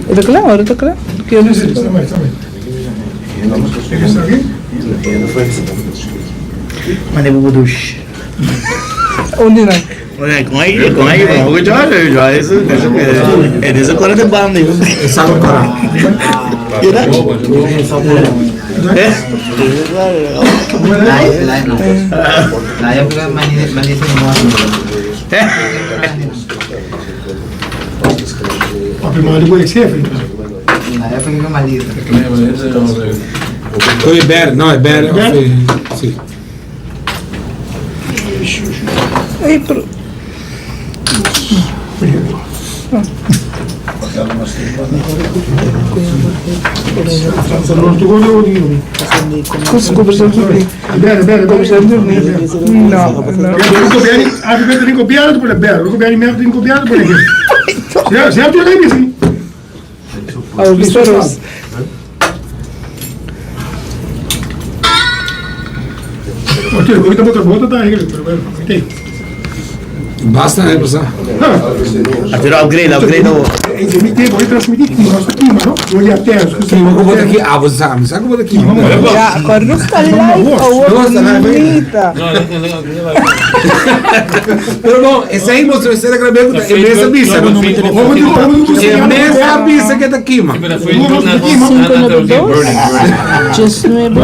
E ta kla? Ora ta kla? Mane bo douche. Unda nan? Oye, ber, no, e ber, of, eh, sí. Ey, pero... No, no. Basta na pasa. Arturo upgrade, upgrade awo. Kima ku bo ta ki abo sa mi sa ku bo ta kima. Ja, corno sta live awor bonita. Pero bon, esei mos mester a grab'é ku ta e mes a bisa. E mes a bisa ke ta kima. Cinco nueve dos, diesnuebe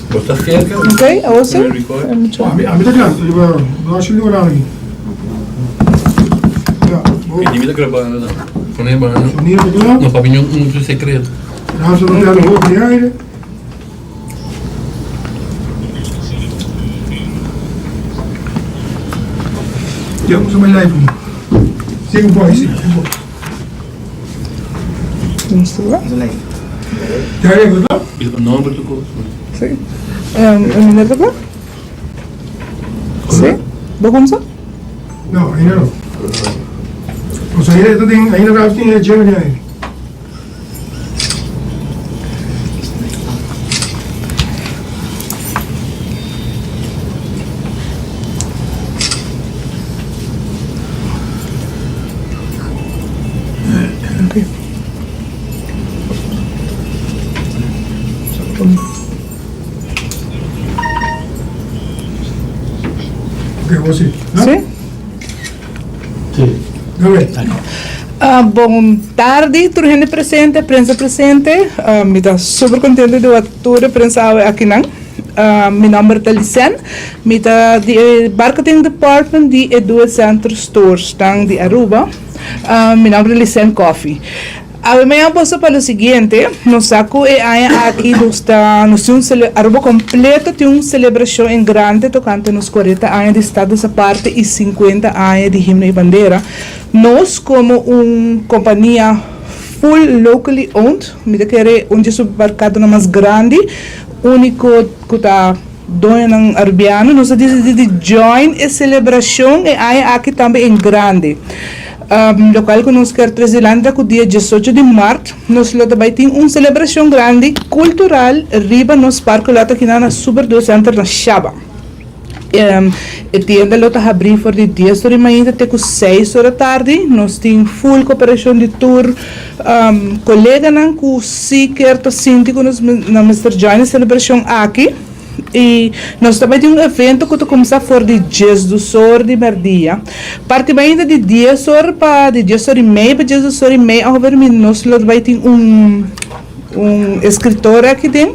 Ok, awor si? Si. E meneer ta kla? Si? Bo kumsa? No, ainda no. Ainda tin, ainda tin e jam den. Sí? Bon tardi tur hende presente, prensa presente. Mi ta super contento di wak tur e prensa awe akinan. Mi nomber ta Lisen, mi ta di e marketing department di e Doe Center Stores nan di Aruba. Mi nomber ta Lisen Coffie. Awe mañana boso pa lo siguiente, nos sa cu e aña aki nos ta, nos tin un cele, Aruba completo tin un celebracion en grande tocante nos cuarenta aña di Status Aparte y cincuenta aña di Himno y Bandera. Nos como un compania full locally owned, mi ta kere un di e supermercadonan mas grandi, unico cu ta doñonan Arubiano, nos a dicidi di join e celebracion e aña aki tambe en grande. Locual cu nos kier trece dilanti ta cu dia diesocho di mart nos lo ta bay tin un celebracion grandi cultural riba nos parke lo ta kina na Super Duo Center na Shaba. E tienda lo ta habri for di dies ora di mainta te cu seis ora tardi. Nos tin full cooperacion di tur coleganan cu si kier ta sinti cu nos nan mester join e celebracion aki. Y nos ta bay tin un evento cu ta cuminsa for di diesdos or di merdia. Parti mainta di dies or pa di dies or y mei pa diesdos or y mei ongeveer mi nos lo bay tin un un escritor aki den,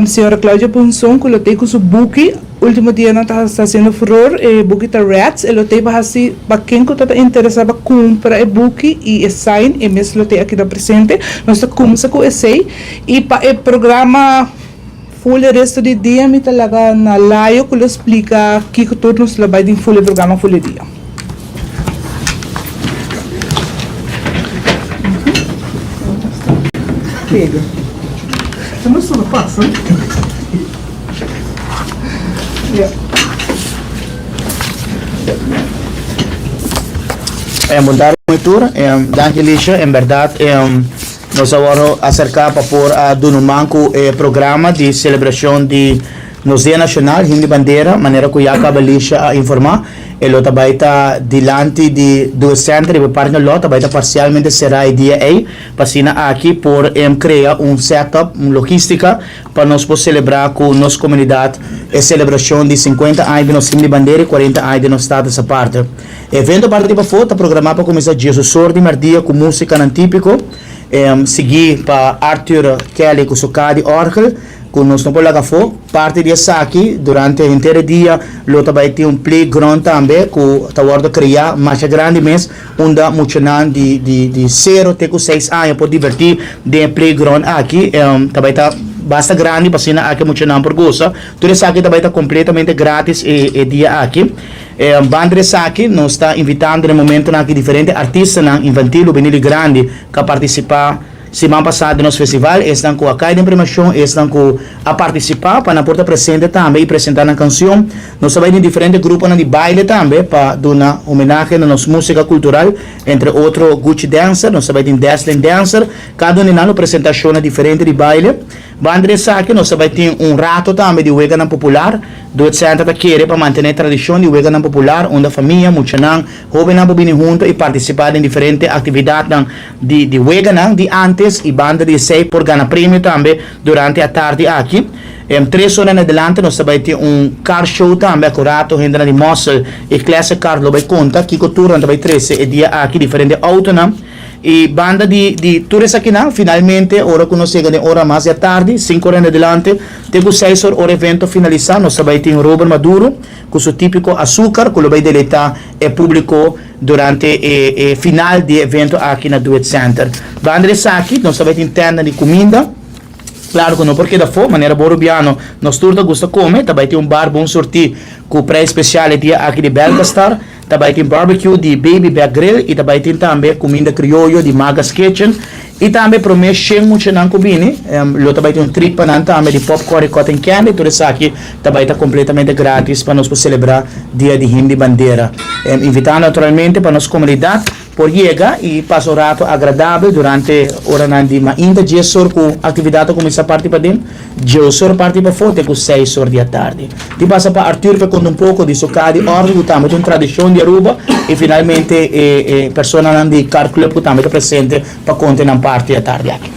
señora Claudia Ponson cu lo tey cu su buki. Ultimo dianan ta ta haciendo furor, e buki ta Rats, e lo tey pa haci pa ken cu ta ta interesa pa cumpra e buki y e sign e mes lo tey aki ta presente. Nos ta cuminsa cu esey y pa e programa. Full e resto di dia mi ta laga na Layo cu lo splica kico tur nos lo bay den full e programa full e dia. Pega. E no solo pasa. Ja. En bon tardi mooi tur. En danki Alicia. En berdad en nos a wòrdu aserká pa por a duna un man ku e programa di selebrashon di nos Dia Nashonal, Himno di Bandera, manera ku ya kaba Alicia a informá. E lo ta bai ta dilanti di Duet Center riba e parking lot ta bai ta parsialmente será e dia ei pa asina aki por krea un setup, un logistica pa nos por selebrá ku nos komunidat e selebrashon di sinkuenta aña di nos Himno di Bandera i kuarenta aña di nos Status Aparte. E evento parti pafó ta programá pa kuminsá diesosor di mèrdia ku músikanan típiko, siguí pa Arthur Kelly ku su ka di òrgel. Ku nos no por laga afó. Parti di esaki, durante henter e dia lo ta bai tin un playground tambe ku ta wòrdu kreá masha grandi mes unda muchanan di di di sero te ku seis aña por divertí den e playground aki. Ta bai ta basta grandi pa asina aki muchanan por gosa. Tur esaki ta bai ta kompletamente gratis e e dia aki. Banda di esaki nos ta invitando den momentonan aki diferente artistanan infantil, hubenil i grandi ku a partisipá. Siman pasá den nos festival, esnan ku a kai den premiashon, esnan ku a partisipá pa nan por ta presente tambe i presentá nan kansion. Nos ta bai den diferente gruponan di baile tambe pa duna homenahe na nos músika kultural, entre otro Gucci Dancer, nos ta bai den Dazzling Dancer. Kada un di nan lo presentá shownan diferente di baile. Banda di esaki nos ta bai tin un rato tambe di weganan popular. Doet Center ta kere pa mantené tradishon di weganan popular unda famia, muchanan, hóbennan por bini hunto i partisipá den diferente aktividatnan di di weganan di antes i banda di esei por gana premio tambe durante atardi aki. Tres ora en adelante nos ta bai tin un car show tambe akurato hendenan di Mossel i Classic Car lo bai konta kiko tur nan ta bai trese e dia aki diferente autonan i banda di di tur esakinan finalmente ora ku nos yega den ora mas di atardi sinku ora en adelante te ku seis or ora evento finalisa nos ta bai tin Robert Maduro ku su tipiko asukar ku lo bai deleita e publiko Durante e e final di e evento aki na Duet Center. Banda di esaki nos ta bai tin tenda di kuminda. Klaro ku no por keda afó, manera bo Rubiano nos tur ta gusta kome, ta bai tin un bar bon surtí ku preis spesial e dia aki di Belkastar, ta bai tin barbecue di Baby Back Grill i ta bai tin tambe kuminda krioyo di Maga's Kitchen i tambe promé shen muchanan ku bini lo ta bai tin un treat pa nan tambe di popcorn i cotton candy, tur esaki ta bai ta completamente gratis pa nos por celebra Dia di Himno di Bandera. Invita naturalmente pa nos comunidad por yega y pasa un rato agradabel durante oranan di mainta dies or cu actividad ta cuminsa parti paden, dies or parti pafo te cu seis or di atardi. Tin pasa pa Arthur pa conta un poco di su ca di ordo cu tambe ta un tradicion di Aruba y finalmente e e personanan di Car Club cu tambe ta presente pa conta nan parti atardi aki.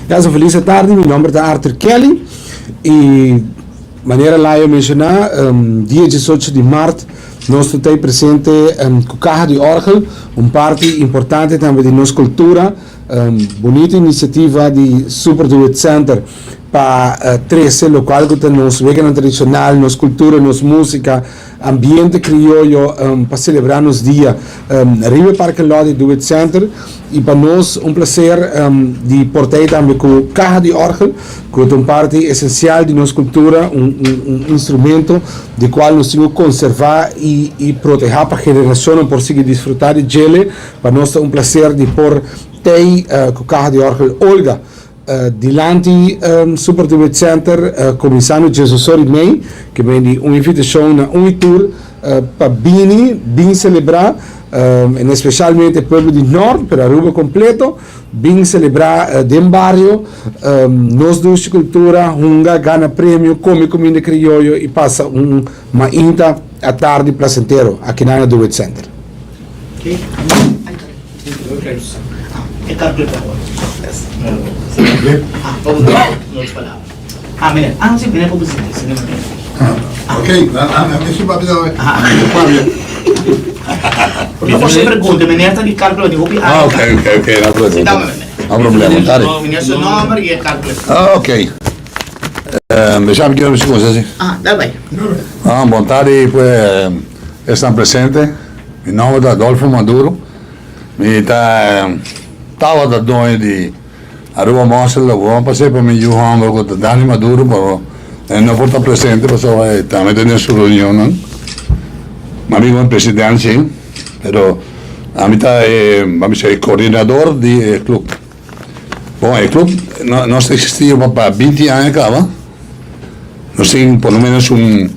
Ja, so feliz tarde. Mi nomber ta Arthur Kelly. Y manera Laio menciona, dia 18 di maart nos ta tei presente cu Caja di Orgel, un parti importante tambe di nos cultura. Bunita iniciativa di Super Duet Center pa trece locual cu ta nos weganan tradicional, nos cultura, nos musica, ambiente crioyo pa celebra nos dia riba e parking lot di Duet Center. Y pa nos un placer di por ta ey tambe cu caha di orgel cu ta un parti esencial di nos cultura, un instrumento di cual nos tin cu conserva y proteha pa generacionnan por sigui disfruta di djele. Pa nos ta un placer di por tei cu caha di orgel Olga dilanti Super Duet Center cuminsando diesosor y mei, ke bini un invitacion na un y tur pa bini bin celebra, en especialmente e pueblo di Noord, pero Aruba completo, bin celebra den bario nos dushi cultura, hunga, gana premio, come cuminda crioyo y pasa un mainta atardi placentero akinan na Duet Center. Bon tardi pues esnan presente. Mi nomber ta Adolfo Maduro. Mi ta tabata doño di Aruba Mossel. Lo bo a pas'é pa mi yu homber ku ta Dani Maduro, pero E no por ta presente pasobra e tambe ta den su reunionnan. Mi amigo e president si, pero ami ta e, ban bisa, e coordinador di e club. Bon, e club nos ta existi pa binti aña caba. Nos tin por lo menos un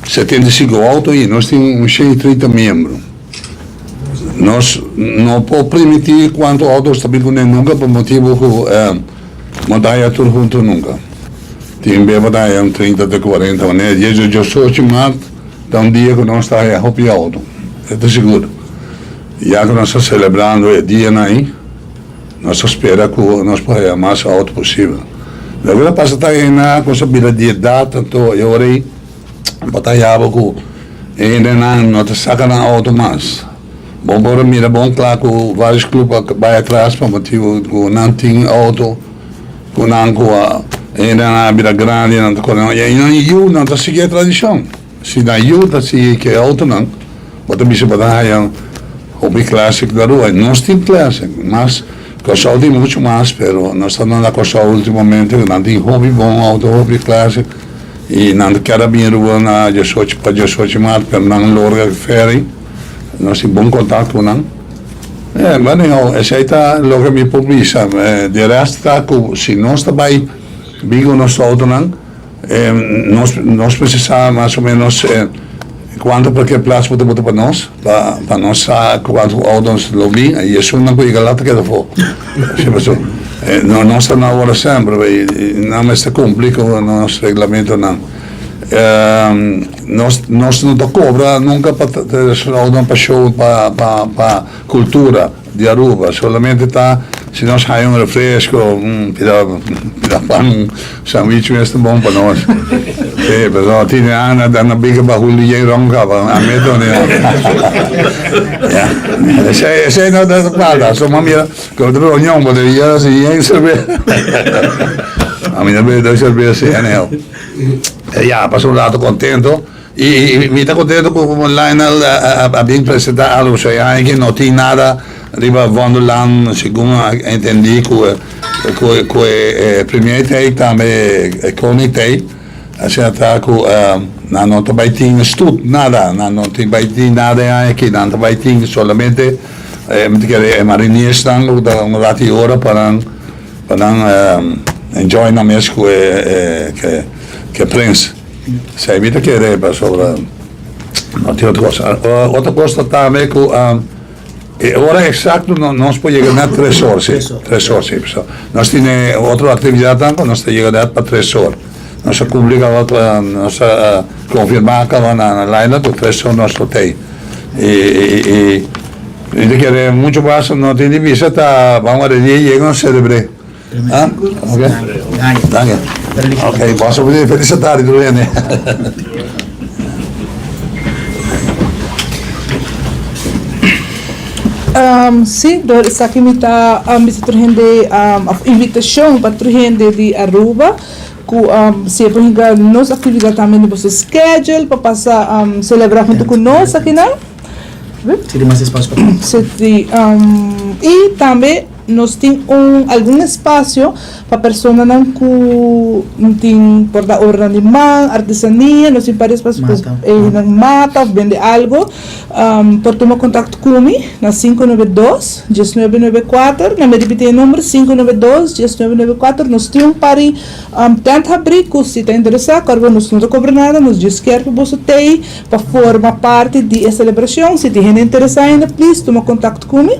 75 auto y nos tin un 130 miembro. Nos no por permiti cuanto auto ta bin cune nunca pa motibo cu no ta haya tur hunto nunca. Tin beba ta haya un 30 te 40, wanneer 18 maart ta un dia cu nos ta haya hopi auto, e ta sigur. Ya cu nos ta celebrando e dianan ayi. Nos ta spera ku nos por haya mas outo posibel. Loke ta pasa ta hende ku sa bira di edat anto e ora ei bo ta haya ku e hendenan no ta saka nan outo mas. Bo por mira bon kla ku varios club a bai atras pa motibu ku nan tin outo ku nan ku a e hendenan a bira grandi nan ta kore nan i nan yu nan ta sigui e tradishon. Si nan yu ta sigui ku e outonan, bo ta bisa bo ta haña hopi classic na rua. Nos tin classic, mas Kòrsou tin muchu mas, pero nos ta na Kòrsou ultimamente ku nan tin hopi bon outo, hopi classic i nan ta keda bin rua na diesocho pa diesocho mart, pero nan lorga ferry. Nos tin bon kontakto ku nan. E, but anyhow, esei ta loke mi por bisa. De rest ta ku si nos ta bai bin ku nos outonan, Nos nos mester sa mas o menos cuanto parkeerplaats bo ta bota pa nos, pa pa nos sa cuanto auto nos lo bin y esunnan cu yega lat ta keda afo. Si paso no nos ta na ora semper y nan mester cumpli cu nos reglamentonan. Nos nos no ta cobra nunca pa auto pa show pa pa pa cultura. Di Aruba, solamente ta si nos haya un refresco, un pida pida pan, un sandwich mes ta bon pa nos. Sí, pero no tin ana na biga bahul di yen ron caba, a mi done. Ya, esey esey no ta falta, so m'a mira cu otro reunion bo debe yera si yen cerveza. A mi ta bebe dos cerveza, anyhow. Ya, pasa un rato contento. Y mi ta contento cu como Lionel a bin presenta algo so e aña aki no tin nada riba Wonderland segun a entendi cu cu e premier tey tambe e koning tey asina ta cu nan no ta bay tin stoet nada nan no tin bay tin nada e aña aki nan ta bay tin solamente mi ta kere e mariniersnan cu ta un rati ora pa nan pa nan enjoy nan mes cu e prins. Esei mi ta kere pasobra no tin otro kos. Otro kos ta tambe ku e ora eksakto nos por yega na tres or si, tres or si. Pasobra nos tin e otro aktividatnan ku nos ta yega nèt pa tres or. Nos a kumpli kaba, nos a konfirmá kaba na Laila ku tres or nos lo tei. I mi ta kere muchu mas no tin di bisa ta ban ora di e yega nos selebr'é. Ah, ok. Dank je. Ok, boso feliz tarde tur hende. Um, sí, door esaki mi ta um, bisa tur hende um, of invitacion pa tur hende di Aruba ku um, si e por hinka nos actividad tambe den boso schedule pa pasa um, celebra hunto ku nos akinan. Si tin mas espacio pa Si tin, um, y tambe Nos tin un algun espacio pa personanan cu tin por ta obranan di man, artesania, nos tin par espacio pa nan mata of bende algo. Por tuma contacto cu mi na 592 1994, na mi ripiti e number 592 1994. Nos tin un par di tent habri cu si ta interesa, corbo nos no ta cobra nada, nos djis kier pa boso tey pa forma parti di e celebracion. Si tin hende interesa ainda please tuma contacto cu mi.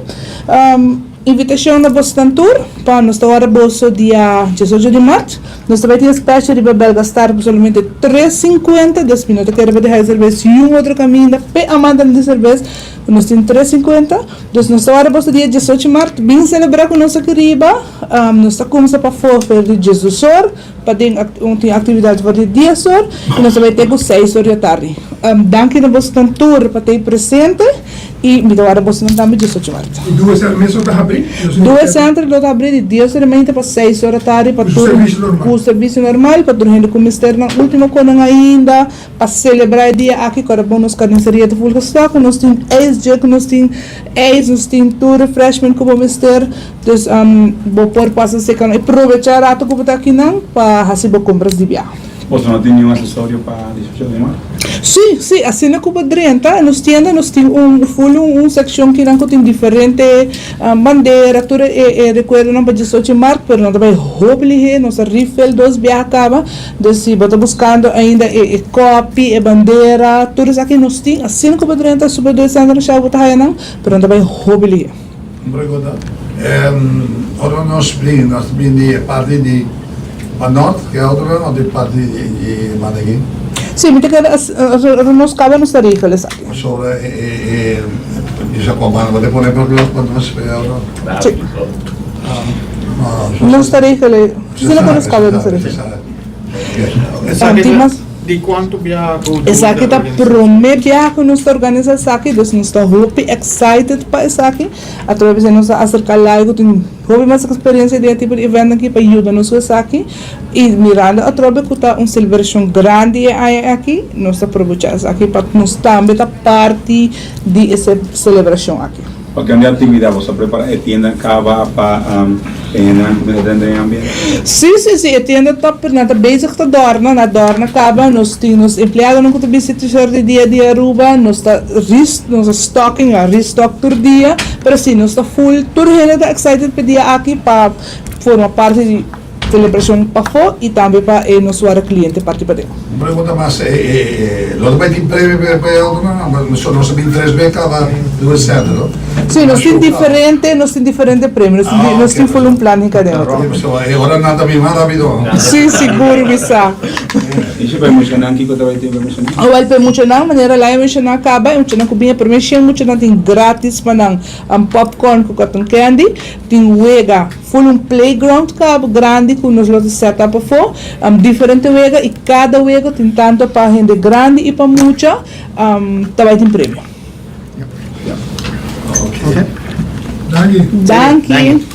Invitacion na bosnan tur pa nos ta wara boso dia diesocho di mart. Nos ta bay tin special riba Belga Star pa solamente tres cincuenta, des mi no ta kere pa deha e cervez yun otro caminda p'e amantenan di cervez ku nos tin tres cincuenta. Dus nos ta wara boso dia diesocho mart bin celebra ku nos aki riba. Nos ta cumsa pa for di diesdos or pa den tin actividad for di dies or y nos ta bay te ku seis or di atardi. Danki na bosnan tur pa tey presente. I mi ta warda bosonan tambe diesocho mart. I dues ora mes lo ta habrí? Dues sènter lo ta habrí di dies ora meinta pa seis ora tardi pa tur ku servisio normal pa tur hende ku mester nan ultimo konan ainda pa selebrá e dia aki ku ora bon nos karniseria ta ful gestòk nos tin ijs dje ku nos tin ijs nos tin tur refreshment ku bo mester dus bo por pasa seka i probechá e rato ku bo ta akinan pa hasi bo kompras di biaha. Boso no tin niun asesorio pa 18 di mart? Sí, sí, asina ku bo drenta nos tienda nos tin un full un sekshon kinan ku tin diferente bandera, tur e e rekuerdonan pa 18 di mart, pero nan ta bai hopi lihé, nos a refill dos biaha kaba, dus si bo ta buskando ainda e e kopi, e bandera, tur esaki nos tin, asina ku bo drenta Super Doe Center Shell bo ta haya nan, pero nan ta bai hopi lihé. Un pregunta, ora nos bini, nos ta bini di e parti di pa nort ke otro o di parti di Mandagin? Sí, mi ta kere ora nos kaba nos ta regel esaki. Pasobra e bisa ku a bo ta pone propio pa nos e otro. Sí. Nos ta regel e, si no ku nos kaba nos ta regel. Esaki ta di cuanto biaha cu Doe Esaki ta prome biaha cu nos ta organisa esaki, dus nos ta hopi excited pa esaki. Atrobe esei nos a acerca Lai cu tin hopi mas experiencia den e tipo di event aki pa yuda nos cu esaki. Y mirando atrobe cu ta un celebracion grandi e aña aki, nos ta probecha esaki pa nos tambe ta parti di e celebracion aki. Pa kende actividad boso a prepara e tienda caba pa e hendenan cuminsa drenta den ambiente? Sí, sí, sí, e tienda ta, nan ta bezig ta dorna, nan a dorna caba, nos tin nos empleadonan cu ta bisti t-shirt di Dia di Aruba, nos ta res, nos ta stocking, a restock tur dia, pero sí, nos ta full, tur hende ta excited p'e dia aki pa forma parti di. Celebracion pafó y tambe pa e nos wara cliente parti paden. Un pregunta mas, lo ta bay tin premio pa e autonan? Nos a bin tres bes caba riba e center, no? Si, nos tin diferente, nos tin diferente premio, nos tin, nos tin full un plan hinca den otro. E ora nan ta bin mas rapido. Si, sigur mi sa. Y si pa e muchanan, kico ta bay tin pa e muchanan? Awel, pa e muchanan, manera Laia menciona caba, e muchanan cu bin e prome shen muchanan tin gratis pa nan popcorn cu cotton candy, tin wega. Full un playground cabo grandi cu nos lo ta set up afo, diferente wega y cada wega tin tanto pa hende grandi y pa mucha, ta bay tin premio. Danki. Danki.